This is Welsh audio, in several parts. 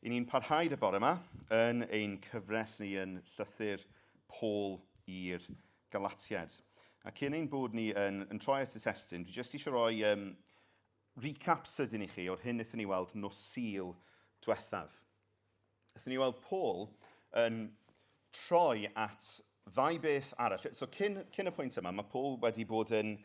I ni'n parhau y bore yma yn ein cyfres ni yn llythyr Paul i'r Galatiad. A cyn ein bod ni yn, yn troi at y testun, dwi jyst eisiau rhoi um, recap sydyn i chi o'r hyn wnaethon ni weld nos Sul diwethaf. Wnaethon ni weld Paul yn troi at ddau beth arall. So cyn, cyn y pwynt yma, mae Paul wedi bod yn,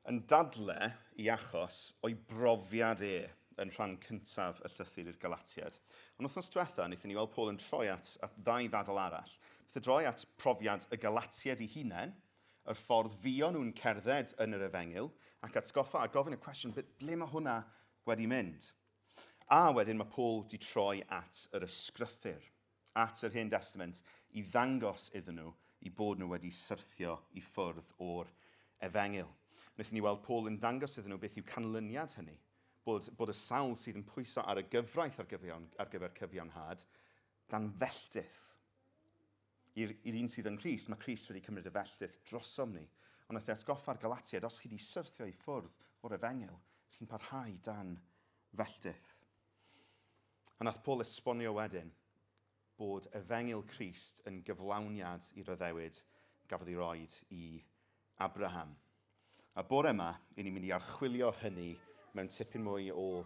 yn dadle i achos o'i brofiad e yn rhan cyntaf y llythyr i'r Galatiad. Ond wythnos diwetha, wnaethon ni weld Paul yn troi at, at ddau ddadl arall. Wnaeth e droi at profiad y Galatiad ei hunain, yr ffordd fuon nhw'n cerdded yn yr efengyl, ac atgoffa a gofyn y cwestiwn, ble mae hwnna wedi mynd? A wedyn mae Paul di troi at yr ysgrythur, at yr Hen Destament, i ddangos iddyn nhw i bod nhw wedi syrthio i ffwrdd o'r efengyl. Wnaethon ni weld Paul yn dangos iddyn nhw beth yw canlyniad hynny, bod, bod y sawl sydd yn pwyso ar y gyfraith ar, gyfiawn, ar gyfer cyfiawnhad dan felltith. I'r, i'r un sydd yng Nghrist, mae Crist wedi cymryd y felltith drosom ni. Ond nath e atgoffa'r Galatiaid, os chi wedi syrthio i ffwrdd o'r efengyl, chi'n parhau dan felltith. A nath Paul esbonio wedyn bod efengyl Crist yn gyflawniad i'r addewid gafodd ei roed i Abraham. A bore yma, i ni'n mynd i archwilio hynny mewn tipyn mwy o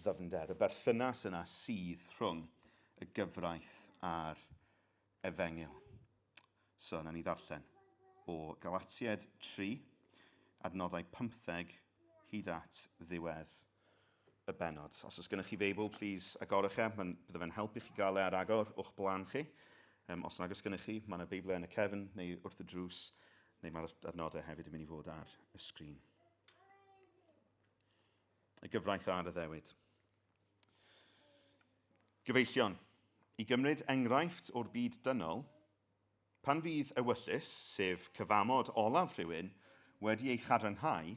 ddyfnder, y berthynas yna sydd rhwng y gyfraith a'r efengyl. So, na ni ddarllen o Galatiaid 3, adnodau 15 hyd at ddiwedd y bennod. Os oes gennych chi Feibl, please agorwch e. Mae'n, bydde fe'n helpu chi gael e ar agor o'ch blaen chi. Um, os nag oes gennych chi, mae yna Beiblau yn y cefn neu wrth y drws, neu mae'r adnodau hefyd yn mynd i fod ar y sgrin. Y gyfraith a'r addewid. Gyfeillion, i gymryd enghraifft o'r byd dynol, pan fydd ewyllys, sef cyfamod olaf rhywun, wedi ei chadarnhau,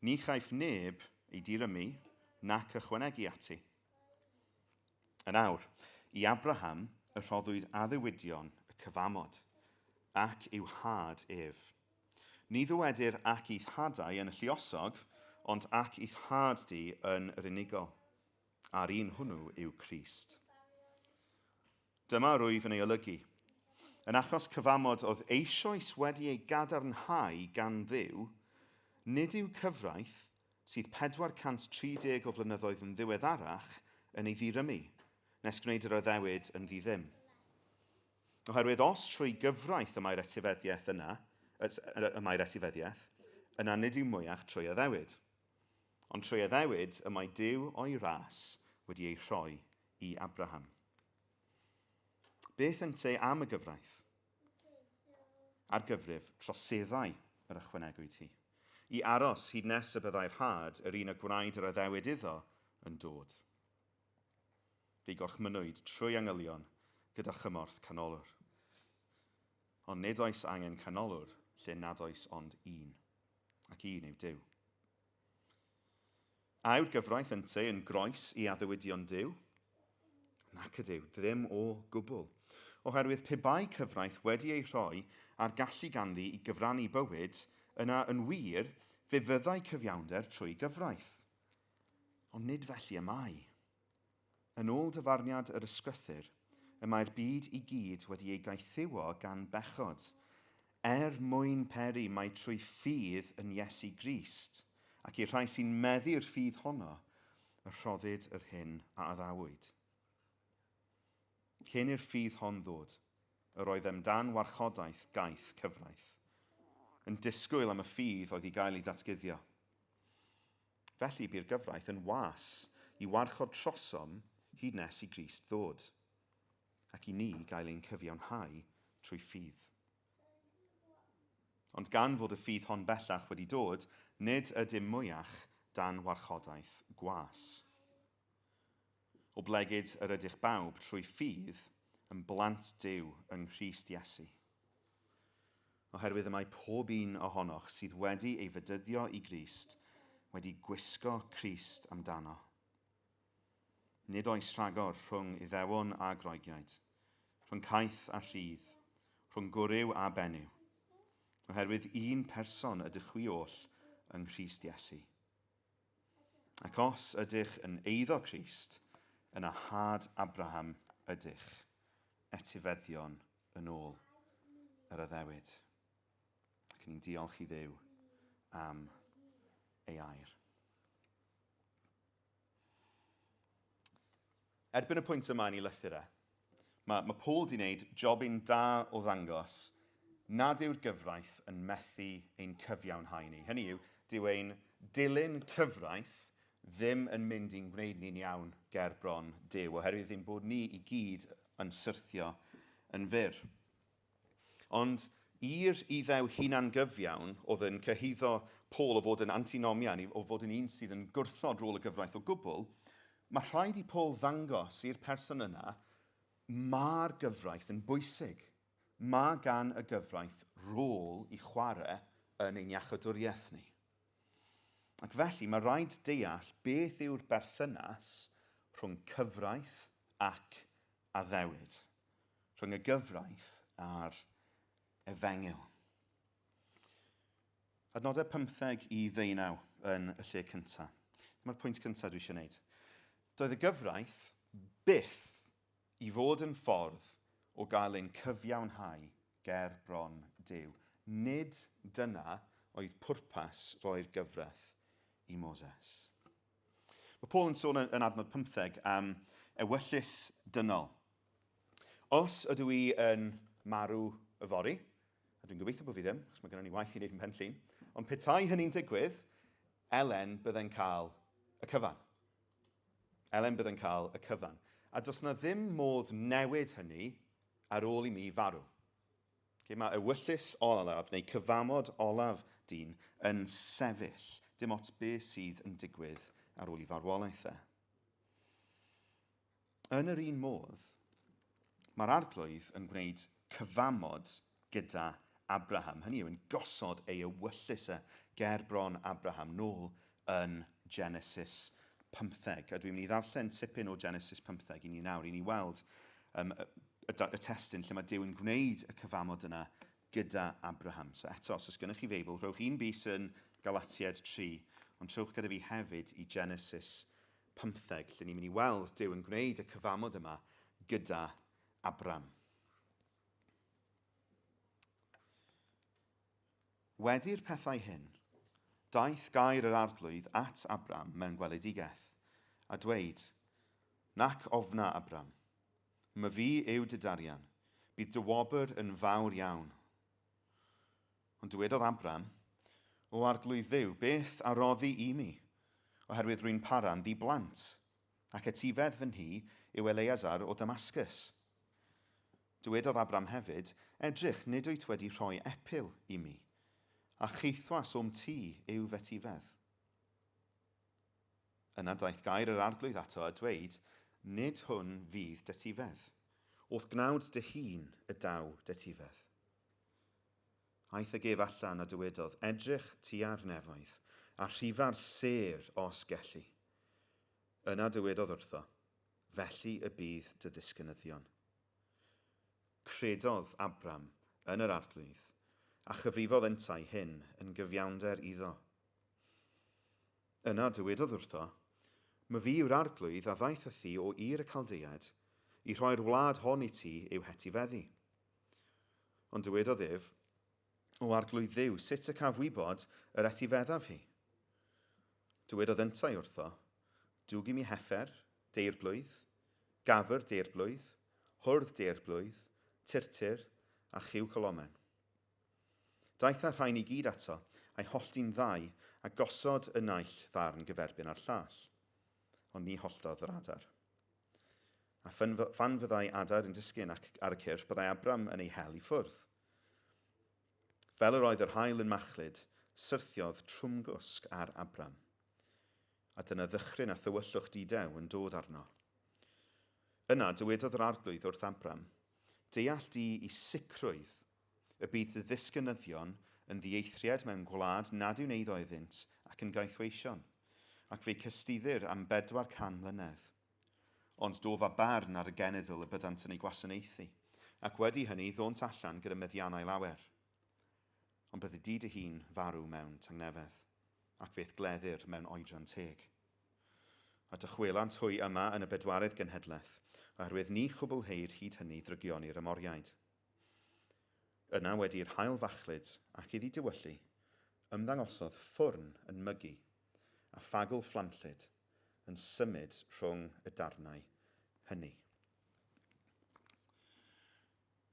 ni chaiff neb ei dirymu nac ychwanegu ati. Yn awr, i Abraham y rhoddwyd addewidion y cyfamod, ac i'w had ef. Ni ddywedir ac i'th hadau yn y lluosog, ond ac i'th had di yn yr unigol. A'r un hwnnw yw Crist. Dyma rwyf yn ei olygu. Yn achos cyfamod oedd eisoes wedi ei gadarnhau gan Dduw, nid yw cyfraith, sydd 430 o flynyddoedd yn ddiweddarach, yn ei ddirymu, nes gwneud yr addewid yn ddi-ddim. Oherwydd os trwy gyfraith y mae'r etifeddiaeth yna, y mae'r etifeddiaeth, yna nid yw mwyach trwy addewid. Ond trwy addewid y mae Duw o'i ras wedi ei rhoi i Abraham. Beth ynte am y gyfraith? Ar gyfrif troseddau yr ychwanegwyd hi, i aros hyd nes y byddai'r had, yr un y gwnaed yr addewid iddo, yn dod. Fe'i gorchmynnwyd trwy angylion gyda chymorth canolwr. Ond nid oes angen canolwr lle nad oes ond un, ac un yw Duw. A yw'r gyfraith ynte yn groes i addewidion Duw? Nac ydyw, ddim o gwbl. Oherwydd pe bai cyfraith wedi ei rhoi a'r gallu ganddi i gyfrannu bywyd, yna yn wir, fe fyddai cyfiawnder trwy gyfraith. Ond nid felly y mae. Yn ôl dyfarniad yr Ysgrythur, y mae'r byd i gyd wedi ei gaethiwo gan bechod, er mwyn peri mai trwy ffydd yn Iesu Grist, ac i'r rhai sy'n meddu'r ffydd honno, y rhoddid yr hyn a addawyd. Cyn i'r ffydd hon ddod, yr oeddem dan warchodaeth gaeth cyfraith, yn disgwyl am y ffydd oedd i gael ei datguddio. Felly bu'r gyfraith yn was i warchod trosom hyd nes i Grist ddod, ac i ni gael ein cyfiawnhau trwy ffydd. Ond gan fod y ffydd hon bellach wedi dod, nid ydym mwyach dan warchodaeth gwas. Oblegid yr ydych bawb trwy ffydd yn blant Duw yng Nghrist Iesu. Oherwydd y mae pob un ohonoch sydd wedi ei fedyddio i Grist wedi gwisgo Crist amdano. Nid oes rhagor rhwng Iddewon a Groegiaid, rhwng caeth a rhydd, rhwng gwryw a benyw, oherwydd un person ydych chwi oll yng Nghrist Iesu. Ac os ydych yn eiddo Crist, Yna had Abraham ydych, etifeddion yn ôl yr addewid. Ac ni'n diolch i Dduw am ei air. Erbyn y pwynt yma yn ei lythyr e, mae, mae Paul di wneud jobyn da o ddangos nad yw'r gyfraith yn methu ein cyfiawnhau ni. Hynny yw, dyw ein dilyn cyfraith ddim yn mynd i'n gwneud ni'n iawn ger bron Duw, oherwydd ein bod ni i gyd yn syrthio yn fyr. Ond i'r Iddew hunangyfiawn oedd yn cyhuddo Paul o fod yn antinomian, o fod yn un sydd yn gwrthod rôl y gyfraith o gwbl, mae rhaid i Paul ddangos i'r person yna mae'r gyfraith yn bwysig. Mae gan y gyfraith rôl i chwarae yn ein iachawdwriaeth ni. Ac felly mae rhaid deall beth yw'r berthynas rhwng cyfraith ac addewid, rhwng y gyfraith a'r efengyl. Adnodau 15 i ddeunaw yn y lle cyntaf. Dyma'r pwynt cyntaf dwi eisiau gwneud. Doedd y gyfraith byth i fod yn ffordd o gael ein cyfiawnhau ger bron Duw. Nid dyna oedd pwrpas rhoi'r gyfraith i Moses. Mae Paul yn sôn yn adnod 15 am ewyllys dynol. Os ydw i yn marw yfory, a dwi'n gobeithio bod fi ddim, achos mae gennym ni waith i wneud yn Penllyn, ond petai hynny'n digwydd, Elen bydde'n cael y cyfan. Elen bydde'n cael y cyfan. A does na ddim modd newid hynny ar ôl i mi farw. Okay, mae ewyllys olaf neu cyfamod olaf dyn yn sefyll, dim ots beth sydd yn digwydd ar ôl i farwolaeth e. Yn yr un modd, mae'r arglwydd yn gwneud cyfamod gyda Abraham, hynny yw yn gosod ei ewyllys e ger bron Abraham nôl yn Genesis 15. A dwi'n mynd i ddarllen tipyn o Genesis 15 i ni nawr, i ni weld um, y, y, y testun lle mae Duw yn gwneud y cyfamod yna gyda Abraham. So eto, os oes gennych chi Feibl, rhowch un bys yn Galatiaid 3, ond trowch gyda fi hefyd i Genesis 15, lle ni'n mynd i weld Duw yn gwneud y cyfamod yma gyda Abraham. Wedi'r pethau hyn, daeth gair yr Arglwydd at Abram mewn gweledigaeth, a dweud, Nac ofna, Abram. Myfi yw dy darian, bydd dy wobr yn fawr iawn. Ond dywedodd Abram, O Arglwydd Dduw, beth a roddi i mi? Oherwydd rwy'n para'n ddi-blant, ac etifedd fy nhŷ yw Eleazar o Damascus. Dywedodd Abram hefyd, Edrych, nid wyt wedi rhoi epil i mi, a chaethwas o'm tŷ yw f'etifedd. Yna daeth gair yr Arglwydd ato a dweud, Nid hwn fydd d'etifedd. O'th gnawd dy hun y daw d'etifedd. Aeth ag ef allan a dywedodd, Edrych tua'r nefoedd, a rhifa'r sêr os gelli. Yna dywedodd wrtho, Felly y bydd dy ddisgynyddion. Credodd Abram yn yr Arglwydd, a chyfrifodd yntau hyn yn gyfiawnder iddo. Yna dywedodd wrtho, Myfi yw'r Arglwydd a ddaeth â thi o Ur y Chaldeaid, i rhoi'r wlad hon i ti i'w hetifeddu. Ond dywedodd ef, O Arglwydd Dduw, sut y caf wybod yr etifeddaf hi? Dywedodd yntau wrtho, Dwg i mi heffer, deirblwydd, gafr deirblwydd, hwrdd deirblwydd, turtur, a chyw colomen. Daeth â'r rhain i gyd ato, a'i hollti'n ddau, a gosod y naill ddarn gyferbyn â'r llall. Ond ni holltodd yr adar. A phan fyddai adar yn disgyn ac ar y cyrff, byddai Abram yn ei hel i ffwrdd. Fel yr oedd yr haul yn machlud, syrthiodd trwmgwsg ar Abram. A dyna ddychryn a thywyllwch dudew yn dod arno. Yna dywedodd yr Arglwydd wrth Abram, Deall di i sicrwydd y bydd dy ddisgynyddion yn ddieithriad mewn gwlad nad yw'n eiddo iddynt ac yn gaethweision, ac fe'i cystuddir am 400 mlynedd. Ond dof â barn ar y genedl y byddant yn ei gwasanaethu, ac wedi hynny ddônt allan gyda meddiannau lawer. Ond byddi di dy hun farw mewn tangnefedd, ac fe'th gleddir mewn oedran teg. A dychwelant hwy yma yn y bedwaredd genhedlaeth, oherwydd ni chwblheir hyd hynny ddrygioni'r Amoriaid. Yna wedi i'r haul fachlud ac iddi dywyllu, ymddangosodd ffwrn yn mygu, a ffagl fflamllyd yn symud rhwng y darnau hynny.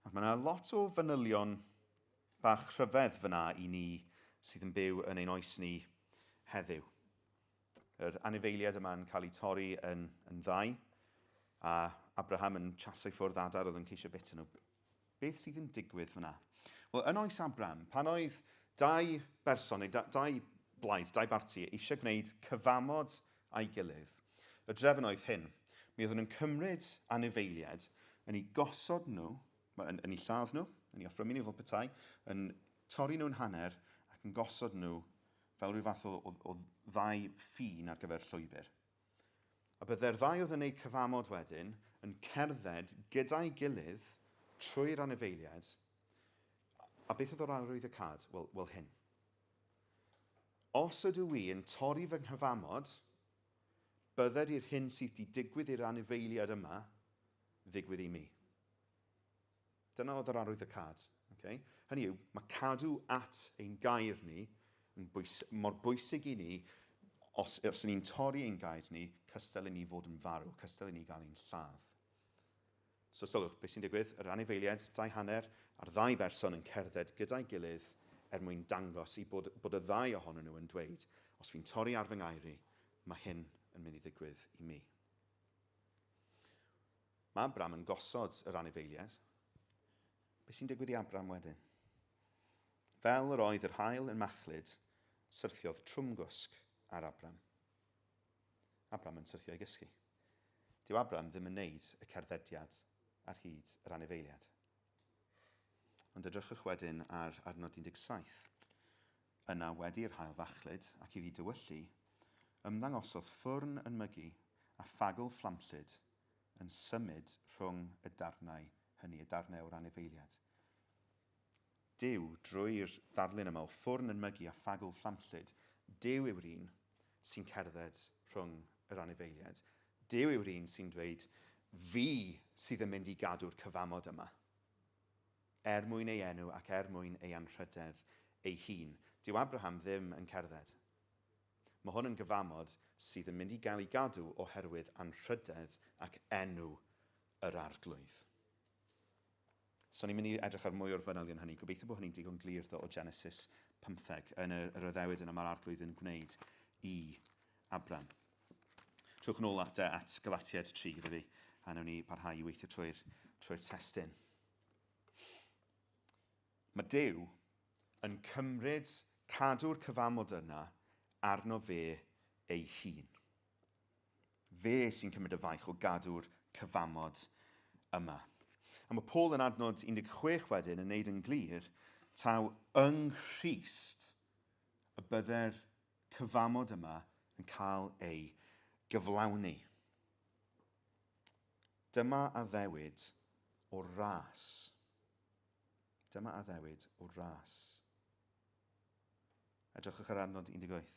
Ac mae yna lot o fanylion bach rhyfedd fyna i ni sydd yn byw yn ein oes ni heddiw. Yr anifeiliaid yma'n cael eu torri yn, yn ddau, a Abraham yn chaso i ffwrdd adar oedd yn ceisio bita nhw. Beth sydd yn digwydd fyna? Wel, yn oes Abraham, pan oedd dau berson, neu dau blaid, dau barti, eisiau gwneud cyfamod â'i gilydd, y drefn oedd hyn. Mi oedden nhw'n cymryd anifeiliaid, yn eu gosod nhw, yn, yn eu lladd nhw, yn eu offrymu nhw fel petai, yn torri nhw'n hanner ac yn gosod nhw fel rhyw fath o, o, o ddau ffin ar gyfer llwybr. A byddai'r ddau oedd yn eu cyfamod wedyn yn cerdded gyda'i gilydd trwy'r anifeiliaid. A beth oedd o'r arwyddocâd? Wel, wel hyn. Os ydw i yn torri fy nghyfamod, bydded i'r hyn sydd wedi digwydd i'r anifeiliaid yma ddigwydd i mi. Dyna oedd yr arwyddocâd. Okay? Hynny yw, mae cadw at ein gair ni yn bwys mor bwysig i ni, os, os ni'n torri ein gair ni, cystal i ni fod yn farw, cystal i ni gael ein lladd. So sylwch, beth sy'n digwydd? Yr anifeiliaid, 2.5, a'r ddau berson yn cerdded gyda'i gilydd er mwyn dangos i bod, bod y ddau ohonyn nhw yn dweud, os fi'n torri ar fy ngair i, mae hyn yn mynd i ddigwydd i mi. Mae Abram yn gosod yr anifeiliaid. Beth sy'n digwydd i Abram wedyn? Fel yr oedd yr haul yn machlud, syrthiodd trwmgwsg ar Abram. Abram yn syrthio i gysgu. Dyw Abram ddim yn neud y cerddediad ar hyd yr anifeiliaid. Ond edrychwch wedyn ar adnod 17. Yna, wedi i'r haul fachlud ac iddi dywyllu, ymddangosodd ffwrn yn mygu a ffagl fflamllyd yn symud rhwng y darnau hynny, y darnau o'r anifeiliaid. Duw, drwy'r ddarlun yma o ffwrn yn mygu a ffagl fflamllyd, Duw yw'r un sy'n cerdded rhwng yr anifeiliaid. Duw yw'r un sy'n dweud, fi sydd yn mynd i gadw'r cyfamod yma. Er mwyn ei enw ac er mwyn ei anrhydedd ei hun. Dyw Abraham ddim yn cerdded. Mae hwn yn gyfamod sydd yn mynd i gael ei gadw oherwydd anrhydedd ac enw yr Arglwydd. So ni'n mynd i edrych ar mwy o'r fanylion hynny. Gobeithio bod hynny'n digon glir ddo o Genesis 15 yn yr, yr addewid yna mae'r Arglwydd yn gwneud i Abram. Trwch yn ôl at, at Galatiaid 3 gyda fi, a wnawn ni parhau i weithio trwy'r trwy testun. Mae Duw yn cymryd cadw'r cyfamod yna arno fe ei hun. Fe sy'n cymryd y faich o gadw'r cyfamod yma. A mae Paul yn adnod 16 wedyn yn neud yn glir taw yng Nghrist y bydde'r cyfamod yma yn cael ei gyflawni. Dyma addewid o ras. Dyma addewid o ras. Edrychwch ar adnod 18.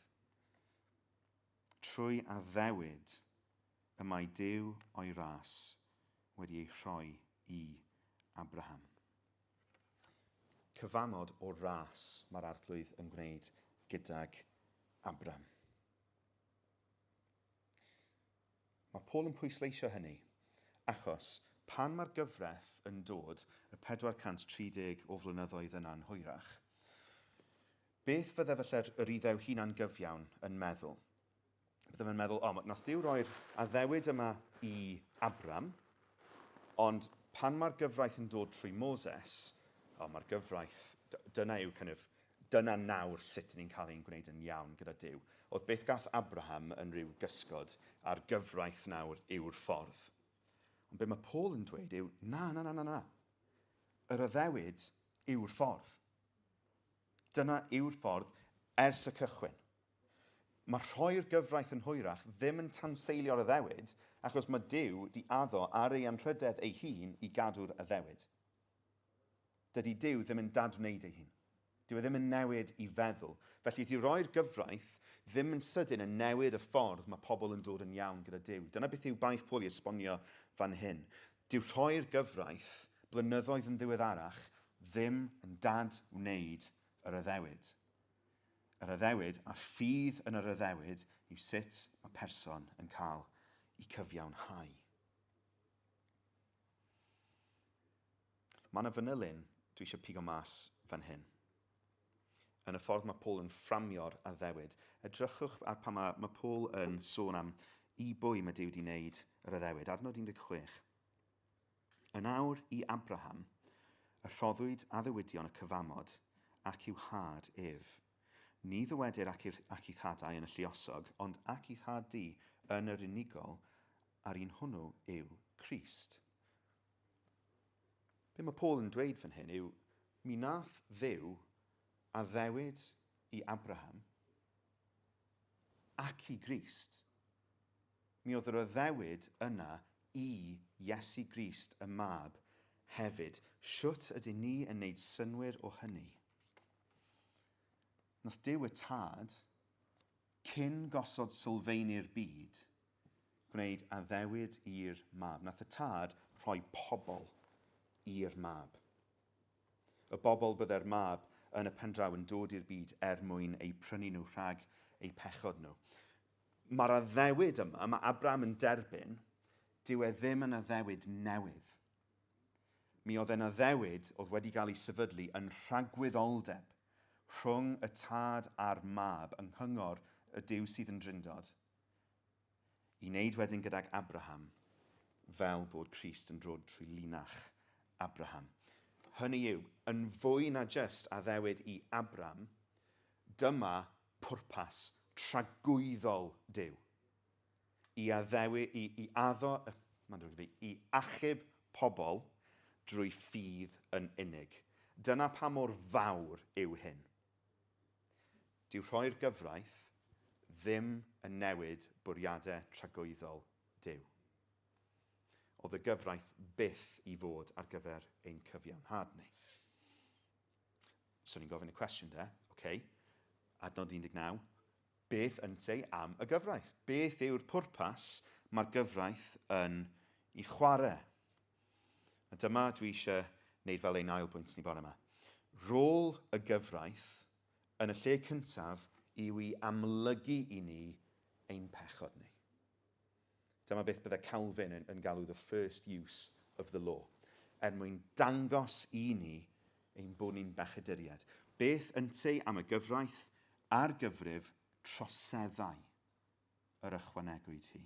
Trwy addewid y mae Duw o'i ras wedi ei rhoi i Abraham. Cyfamod o ras mae'r Arglwydd yn gwneud gydag Abram. Mae Paul yn pwysleisio hynny, achos pan mae'r gyfraith yn dod y 430 o flynyddoedd yna'n hwyrach, beth fydde felly'r yr Iddew hunan-gyfiawn yn meddwl? Bydde fe'n meddwl, o, nath Duw roi'r addewid yma i Abram, ond pan mae'r gyfraith yn dod trwy Moses, o, mae'r gyfraith, dyna yw kind of Dyna nawr sut ni'n cael ein gwneud yn iawn gyda Duw. Oedd beth gath Abraham yn rhyw gysgod, a'r gyfraith nawr yw'r ffordd. Ond be mae Paul yn dweud yw, na, na, na, na, na. Yr addewid yw'r ffordd. Dyna yw'r ffordd ers y cychwyn. Mae rhoi'r gyfraith yn hwyrach ddim yn tanseilio'r addewid, achos mae Duw di addo ar ei anrhydedd ei hun i gadw'r addewid. Dydy Duw ddim yn dadwneud ei hun. Dyw e ddim yn newid i feddwl. Felly, dyw roi'r gyfraith ddim yn sydyn yn newid y ffordd mae pobl yn dod yn iawn gyda Duw. Dyna beth yw baich Paul i esbonio fan hyn. Dyw rhoi'r gyfraith blynyddoedd yn ddiweddarach ddim yn dad-wneud yr addewid. Yr addewid a ffydd yn yr addewid yw sut mae person yn cael eu cyfiawnhau. Mae yna fanylyn dwi eisiau pigo mas fan hyn. Yn y ffordd mae Paul yn fframio'r addewid. Edrychwch ar pan mae, mae Paul yn sôn am i bwy mae Duw wedi wneud yr addewid. Adnod 16. Yn awr i Abraham y rhoddwyd addewidion y cyfamod ac i'w had ef. Ni ddywedir ac i'r ac i'th hadau yn y lluosog, ond ac i'th had di yn yr unigol, a'r un hwnnw yw Crist. Be mae Paul yn dweud fan hyn yw, mi nath Dduw addewid i Abraham ac i Grist. Mi oedd yr addewid yna i Iesu Grist y Mab hefyd. Shwt ydyn ni yn neud synnwyr o hynny? Nath Duw y Tad, cyn gosod sylfeini'r byd, gwneud addewid i'r Mab. Nath y Tad rhoi pobl i'r Mab. Y bobl bydde'r Mab yn y pendraw yn dod i'r byd er mwyn eu prynu nhw rhag eu pechod nhw. Mae'r addewid yma, mae Abraham yn derbyn, dyw e ddim yn addewid newydd. Mi oedd e'n addewid oedd wedi cael ei sefydlu yn rhagwyddoldeb rhwng y tad a'r mab yng nghyngor y Duw sydd yn Drindod, i wneud wedyn gydag Abraham fel bod Crist yn dod trwy linach Abraham. Hynny yw, yn fwy na jyst addewid i Abram, dyma pwrpas tragwyddol Duw. I addewi, i, i addo, mae'n ddrwg fi, i achub pobl drwy ffydd yn unig. Dyna pa mor fawr yw hyn. Dyw rhoi'r gyfraith ddim yn newid bwriadau tragwyddol Duw. Oedd y gyfraith byth i fod ar gyfer ein cyfiawnhad ni. So ni'n gofyn y cwestiwn de, oce, okay, adnod 19, beth ynteu am y gyfraith? Beth yw'r pwrpas mae'r gyfraith yn ei chwarae? A dyma dwi eisiau wneud fel ein ail bwynt ni bore yma. Rôl y gyfraith yn y lle cyntaf yw i amlygu i ni ein pechod ni. Dyma beth bydde Calvin yn, yn galw the first use of the law, er mwyn dangos i ni ein bod ni'n bechaduriaid. Beth ynteu am y gyfraith ar gyfrif troseddau yr ychwanegwyd hi?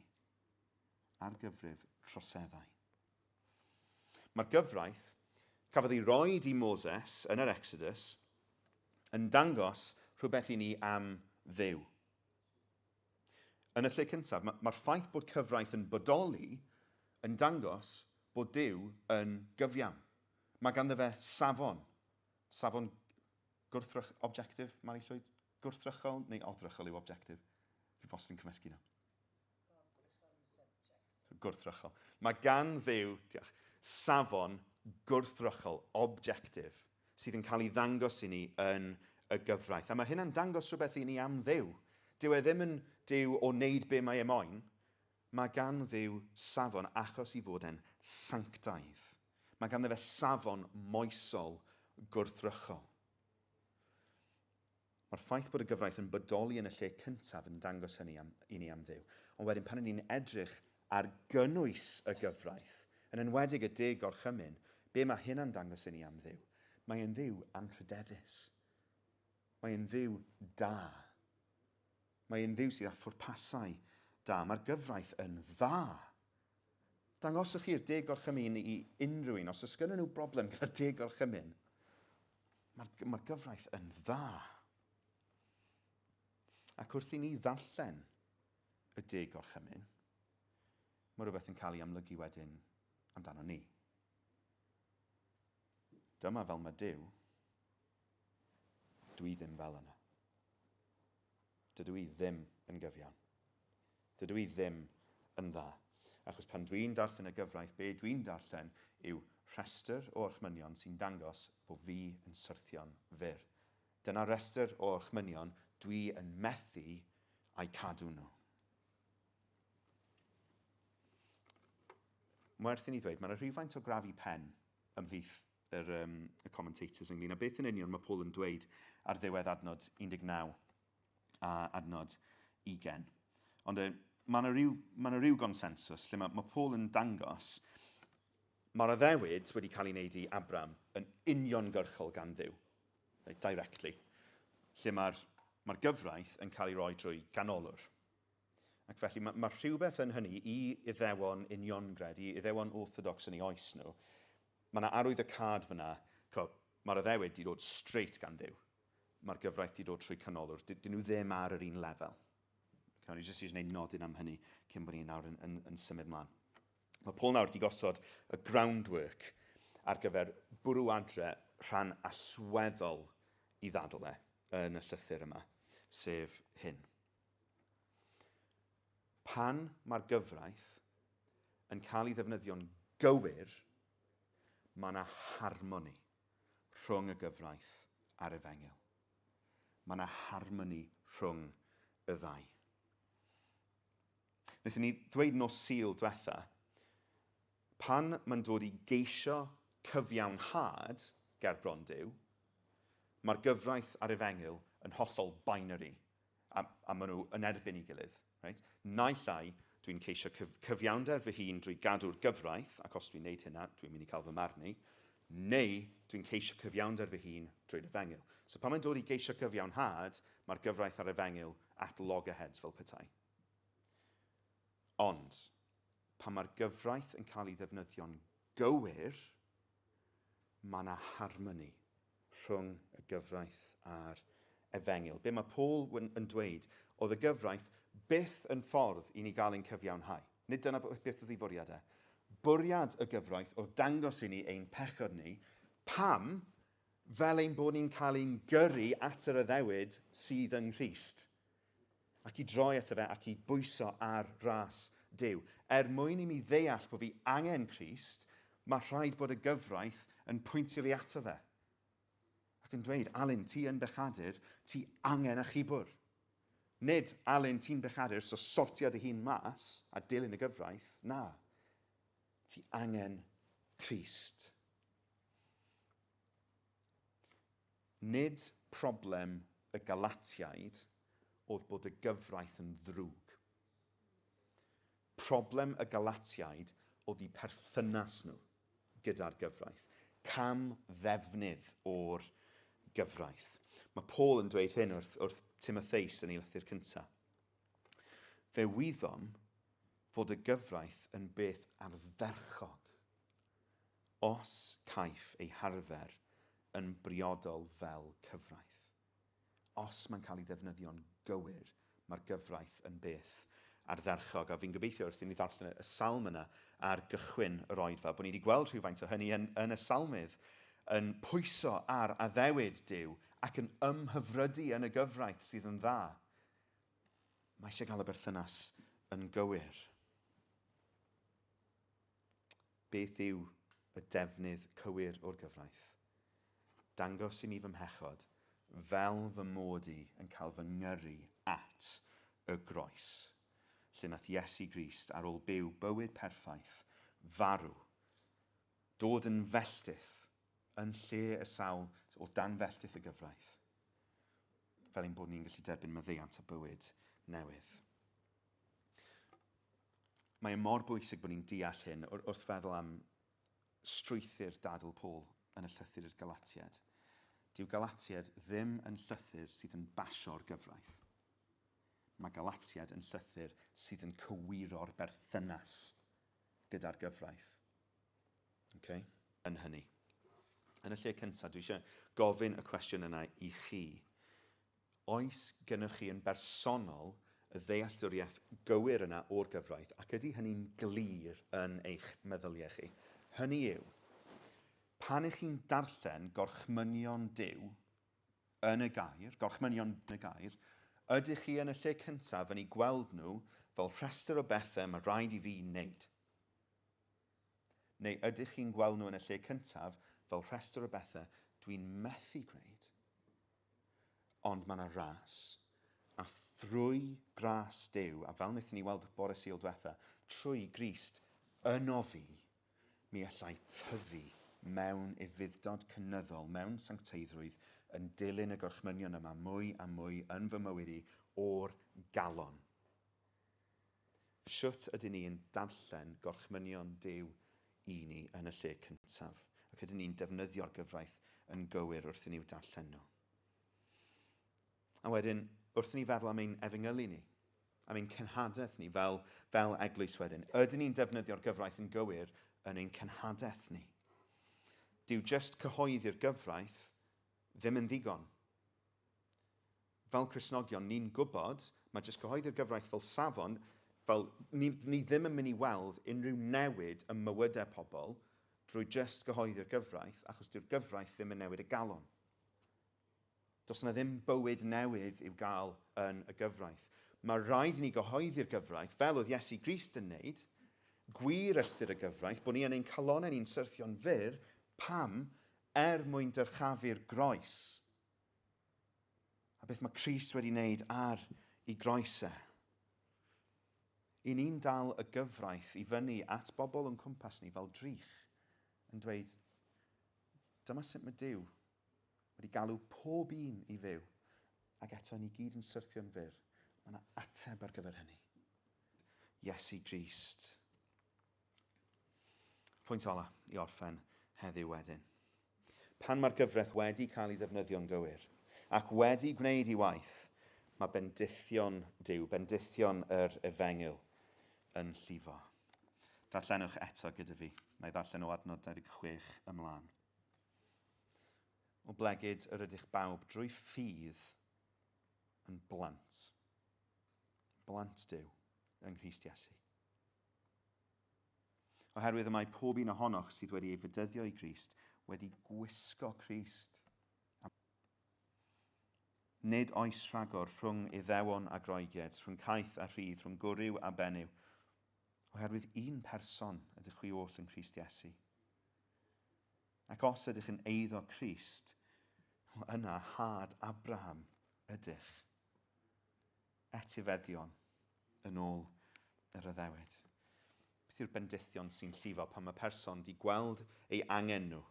Ar gyfrif troseddau. Mae'r gyfraith, cafodd ei roed i Moses yn yr Exodus, yn dangos rhywbeth i ni am Dduw. Yn y lle cyntaf, mae'r ma ffaith bod cyfraith yn bodoli yn dangos bod Duw yn gyfiawn. Mae ganddo fe safon. Safon gwrthrych, objective, Mari Llwyd? Gwrthrychol neu oddrychol yw objective? Fi wastad yn cymysgu nhw. So, gwrthrychol. Mae gan Dduw, diolch, safon gwrthrychol, objective, sydd yn cael ei ddangos i ni yn y gyfraith. A mae hynna'n dangos rhywbeth i ni am Dduw. Dyw e ddim yn Duw o wneud be mae e moyn. Mae gan Dduw safon achos i fod e'n sanctaidd. Mae ganddo fe safon moesol gwrthrychol. Mae'r ffaith bod y gyfraith yn bodoli yn y lle cyntaf yn dangos hynny am, i ni am Dduw. Ond wedyn pan ni'n edrych ar gynnwys y gyfraith, yn enwedig y deg gorchymyn, be mae hynna'n dangos i ni am Dduw? Mae e'n Dduw anrhydeddus. Mae e'n Dduw da. Mae e'n Dduw sydd â phwrpasau da. Mae'r gyfraith yn dda. Dangoswch chi'r deg gorchymyn i unrhyw un. Os oes gynnyn nhw broblem gyda'r deg gorchymyn, mae'r mae gyfraith yn dda. Ac wrth i ni ddarllen y deg gorchymyn, mae rhywbeth yn cael ei amlygu wedyn amdano ni. Dyma fel mae Duw. Dwi ddim fel yna. Dydw i ddim yn gyfiawn. Dydw i ddim yn dda. Achos pan dwi'n darllen y gyfraith, be dwi'n darllen yw rhestr o orchmynion sy'n dangos bod fi yn syrthio'n fyr. Dyna restr o orchmynion dwi yn methu a'u cadw nhw. Werth i ni ddweud, mae yna rhywfaint o grafu pen ymhlith yr, um, y commentators ynglyn â beth yn union mae Paul yn dweud ar ddiwedd adnod 19 a adnod 20. Ond e, mae yna rhyw, mae yna rhyw gonsensus lle mae, mae Paul yn dangos mae'r addewid wedi cael ei wneud i Abram yn uniongyrchol gan Dduw, right, directly, lle mae'r mae gyfraith yn cael ei roi drwy ganolwr. Ac felly mae, mae rhywbeth yn hynny i Iddewon uniongred, i Iddewon orthodox yn ei oes nhw. Mae yna arwydd y cad fyna, mae'r addewid di dod straight gan Dduw. Mae'r gyfraith di dod trwy canolwr. Dyn nhw ddim ar yr un lefel. Okay, o'n i jyst eisiau gwneud nodyn am hynny cyn bod ni'n nawr yn, yn, yn symud mlaen. Mae Paul nawr wedi gosod y groundwork ar gyfer bwrw adre rhan allweddol i ddadl e yn y llythyr yma, sef hyn. Pan mae'r gyfraith yn cael ei ddefnyddio'n gywir, mae yna harmoni rhwng y gyfraith a'r efengyl. Mae yna harmoni rhwng y ddau. Wnaethon ni ddweud nos Sul diwetha, pan mae'n dod i geisio cyfiawnhad ger bron Duw, mae'r gyfraith a'r efengyl yn hollol binary, a, a maen nhw yn erbyn ei gilydd. Right? Naill ai, dwi'n ceisio cyf cyfiawnder fy hun drwy gadw'r gyfraith, ac os dwi'n neud hynna, dwi'n mynd i cael fy marnu, neu dwi'n ceisio cyfiawnder fy hun drwy'r efengyl. So pan mae'n dod i geisio cyfiawnhad, mae'r gyfraith a'r efengyl at loggerheads fel petai. Ond, pan mae'r gyfraith yn cael ei ddefnyddio'n gywir, mae yna harmoni rhwng y gyfraith a'r efengyl. Be mae Paul yn dweud oedd y gyfraith byth yn ffordd i ni gael ein cyfiawnhau. Nid dyna beth oedd ei fwriad e. Bwriad y gyfraith oedd dangos i ni ein pechod ni, pam fel ein bod ni'n cael ein gyrru at yr addewid sydd yng Nghrist. Ac i droi ato fe ac i bwyso ar ras Duw. Er mwyn i mi ddeall bod fi angen Crist, mae rhaid bod y gyfraith yn pwyntio fi ato fe. Ac yn dweud, Alun, ti yn bechadur, ti angen achubwr. Nid, Alun, ti'n bechadur, so sortio dy hun mas a dilyn y gyfraith. Na. Ti angen Crist. Nid problem y Galatiaid oedd bod y gyfraith yn ddrwg. Problem y Galatiaid oedd eu perthynas nhw gyda'r gyfraith, cam ddefnydd o'r gyfraith. Mae Paul yn dweud hyn wrth, wrth Timotheus yn ei lythyr cyntaf. Fe wyddom fod y gyfraith yn beth ardderchog os caiff ei harfer yn briodol fel cyfraith. Os mae'n cael ei ddefnyddio'n gywir, mae'r gyfraith yn beth ardderchog. A fi'n gobeithio wrth i ni ddarllen y salm yna ar gychwyn yr oedfa, bod ni wedi gweld rhywfaint o hynny yn, yn y salmydd, yn pwyso ar addewid Duw ac yn ymhyfrydu yn y gyfraith sydd yn dda. Mae eisiau cael y berthynas yn gywir. Beth yw y defnydd cywir o'r gyfraith? Dangos i mi fy mhechod, fel fy mod i yn cael fy ngyrru at y groes, lle nath Iesu Grist, ar ôl byw bywyd perffaith, farw, dod yn felltith yn lle y sawl o dan felltith y gyfraith, fel ein bod ni'n gallu derbyn maddeuant a bywyd newydd. Mae e mor bwysig bod ni'n deall hyn wrth feddwl am strwythur dadl Paul yn y llythyr i'r Galatiaid. Dyw Galatiaid ddim yn llythyr sydd yn basio'r gyfraith. Mae Galatiaid yn llythyr sydd yn cywiro'r berthynas gyda'r gyfraith. Okay? Yn hynny. Yn y lle cyntaf, dwi eisiau gofyn y cwestiwn yna i chi. Oes gennych chi yn bersonol y ddealltwriaeth gywir yna o'r gyfraith, ac ydy hynny'n glir yn eich meddyliau chi? Hynny yw, pan ych chi'n darllen gorchmynion Duw yn y gair, gorchmynion yn y gair, ydych chi yn y lle cyntaf yn eu gweld nhw fel rhestr o bethau mae rhaid i fi wneud? Neu ydych chi'n gweld nhw yn y lle cyntaf fel rhestr o bethau dwi'n methu gwneud? Ond mae yna ras, A thrwy gras Duw, a fel wnaethon ni weld bore Sul diwetha, trwy Grist yno fi, mi allai tyfu mewn ufudd-dod cynyddol, mewn sancteiddrwydd, yn dilyn y gorchmynion yma mwy a mwy yn fy mywyd i o'r galon. Shwt ydyn ni yn darllen gorchmynion Duw i ni yn y lle cyntaf, ac ydyn ni'n defnyddio'r gyfraith yn gywir wrth i ni'w darllen nhw? A wedyn, wrth i ni feddwl am ein efengylu ni, am ein cenhadaeth ni fel, fel eglwys wedyn, ydyn ni'n defnyddio'r gyfraith yn gywir yn ein cenhadaeth ni? Dyw jyst cyhoeddi'r gyfraith ddim yn ddigon. Fel Cristnogion, ni'n gwybod, mae jyst cyhoeddi'r gyfraith fel safon, fel ni, ni ddim yn mynd i weld unrhyw newid ym mywydau pobl drwy jyst gyhoeddi'r gyfraith, achos dyw'r gyfraith ddim yn newid y galon. Does yna ddim bywyd newydd i'w gael yn y gyfraith. Mae rhaid i ni gyhoeddi'r gyfraith, fel oedd Iesu Grist yn wneud, gwir ystyr y gyfraith, bod ni yn ein calonnau ni'n syrthio'n fyr, pam? Er mwyn dyrchafu'r groes. A beth mae Crist wedi wneud ar ei groes e. I ni'n dal y gyfraith i fyny at bobl o'n cwmpas ni fel drych, yn dweud, dyma sut mae Duw wedi galw pob un i fyw, ac eto ni gyd yn syrthio'n fyr. Mae yna ateb ar gyfer hynny. Iesu Grist. Pwynt ola i orffen heddiw wedyn. Pan mae'r gyfraith wedi cael ei ddefnyddio'n gywir ac wedi gwneud ei waith, mae bendithion Duw, bendithion yr efengyl yn llifo. Darllenwch eto gyda fi. Na i ddarllen o adnod 26 ymlaen. Oblegid yr ydych bawb drwy ffydd yn blant. Blant Duw yng Nghrist Iesu. Oherwydd y mae pob un ohonoch sydd wedi ei fedyddio i Grist wedi gwisgo Crist. Nid oes rhagor rhwng Iddewon a Groegiaid, rhwng caeth a rhydd, rhwng gwryw a benyw, oherwydd un person ydych chwi oll yng Nghrist Iesu. Ac os ydych yn eiddo Crist, yna had Abraham ydych. Etifeddion yn ôl yr addewid. Beth yw'r bendithion sy'n llifo pan mae person di gweld ei angen nhw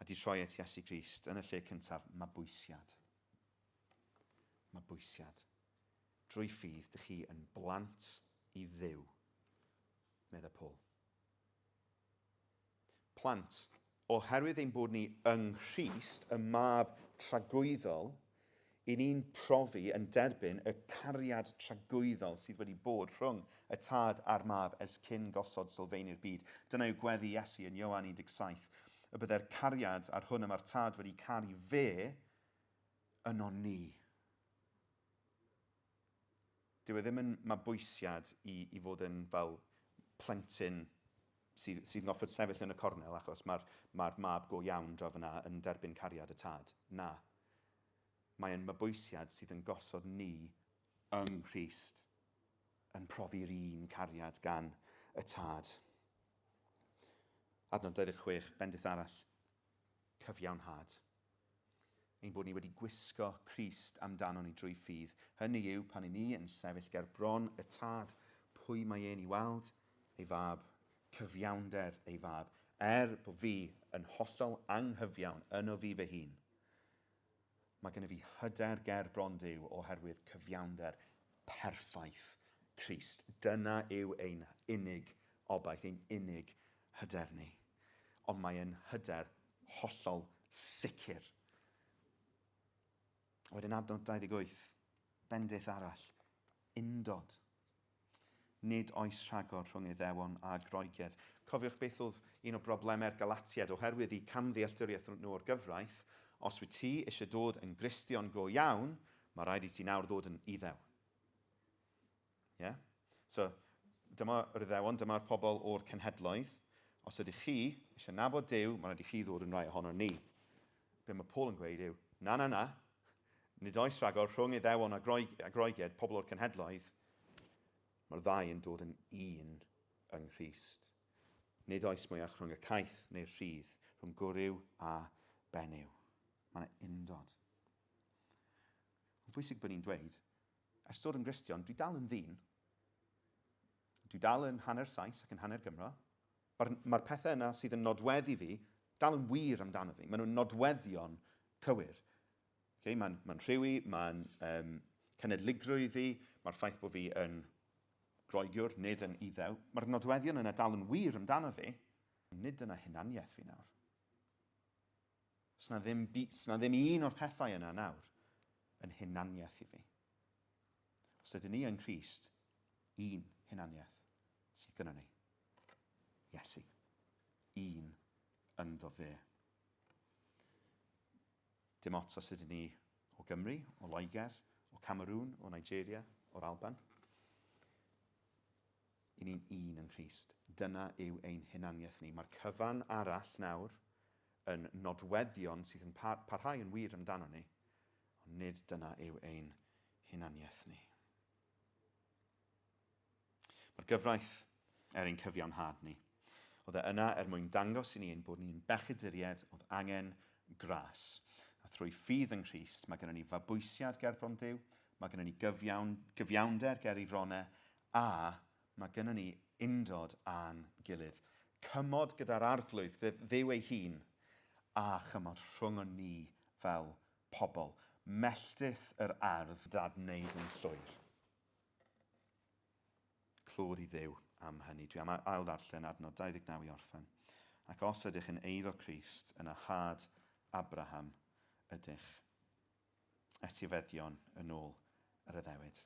a di troi at Iesu Grist yn y lle cyntaf? Mabwysiad. Mabwysiad. Drwy ffydd, dych chi yn blant i Dduw, meddai Paul. Plant, oherwydd ein bod ni yng Nghrist, y Mab tragwyddol, i ni'n profi, yn derbyn, y cariad tragwyddol sydd wedi bod rhwng y Tad a'r Mab ers cyn gosod sylfeini'r byd. Dyna yw gweddi Iesu yn Ioan 17, y byddai'r cariad a'r hwn y mae'r Tad wedi caru fe yno ni. Dyw e ddim yn mabwysiad i, i fod yn fel plentyn sydd, sydd yn gorfod sefyll yn y cornel achos mae'r mae mab go iawn draw fyna yn derbyn cariad y tad. Na. Mae e'n mabwysiad sydd yn gosod ni yng Nghrist yn profi'r un cariad gan y tad. Adnod 26, bendith arall, cyfiawnhad. Ein bod ni wedi gwisgo Crist amdanon ni drwy ffydd. Hynny yw, pan i ni yn sefyll ger bron y Tad, pwy mae e'n i weld? Ei fab, cyfiawnder ei fab. Er bod fi yn hollol anghyfiawn yno fi fy hun, mae gennyf fi hyder ger bron Duw oherwydd cyfiawnder perffaith Crist. Dyna yw ein unig obaith, ein unig hyder ni. Ond mae e'n hyder hollol sicr. Wedyn adnod 28, bendith arall, undod. Nid oes rhagor rhwng Iddewon a Groegiaid. Cofiwch beth oedd un o broblemau'r Galatiaid oherwydd eu camddealltwriaeth nhw o'r gyfraith, os wyt ti eisiau dod yn Gristion go iawn, mae rhaid i ti nawr ddod yn Iddew. Yeah? So, dyma'r Iddewon, dyma'r pobl o'r cenhedloedd. Os ydych chi eisiau nabod Duw, mae'n rhaid i chi ddod yn rhai ohono ni. Be mae Paul yn gweud yw, na, na, na, nid oes rhagor rhwng Iddewon a, Groeg, a Groegiaid, pobl o'r cenhedloedd. Mae'r ddau yn dod yn un yng Nghrist. Nid oes mwyach rhwng y caeth neu'r rhydd, rhwng gwryw a benyw. Mae yna undod. Mae'n bwysig bod ni'n dweud, Ers dod yn Gristion, dwi dal yn ddyn. Dwi dal yn hanner Sais ac yn hanner Gymro. Mae'r mae pethau yna sydd yn nodweddu fi dal yn wir amdano fi. Maen nhw'n nodweddion cywir. Okay, mae'n ma rhyw i, mae'n cenedligrwydd i, mae'r ffaith bod fi yn Groegiwr, nid yn Iddew. Mae'r nodweddion yna dal yn wir amdano fi. Nid dyna hunaniaeth fi nawr. Sna ddim, sna ddim un o'r pethau yna nawr yn hunaniaeth i fi. Os ydyn ni yn Crist, un hunaniaeth sydd gyda ni. Iesu. Un ynddo fe. Dim ots os ydyn ni o Gymru, o Loegr, o Cameroon, o Nigeria, o'r Alban. I ni'n un yng Nghrist. Dyna yw ein hunaniaeth ni. Mae'r cyfan arall nawr yn nodweddion sydd yn parhau yn wir amdano ni, ond nid dyna yw ein hunaniaeth ni. Mae'r gyfraith er ein cyfiawnhad ni. Oedd e yna er mwyn dangos i ni ein bod ni'n bechaduriaid oedd angen gras. A thrwy ffydd yng Nghrist, mae gennym ni fabwysiad gerbron Duw, mae gennym ni gyfiawn, gyfiawnder ger ei fronau, a mae gennym ni undod â'n gilydd. Cymod gyda'r Arglwydd, Dduw ei hun, a chymod rhwng ni fel pobl. Melltith yr ardd ddadwneud yn llwyr. Clod i Dduw am hynny. Dwi am ail ddarllen adnod 29 i orffen. Ac os ydych yn eiddo Crist, yna had Abraham ydych. Etifeddion yn ôl yr addewid.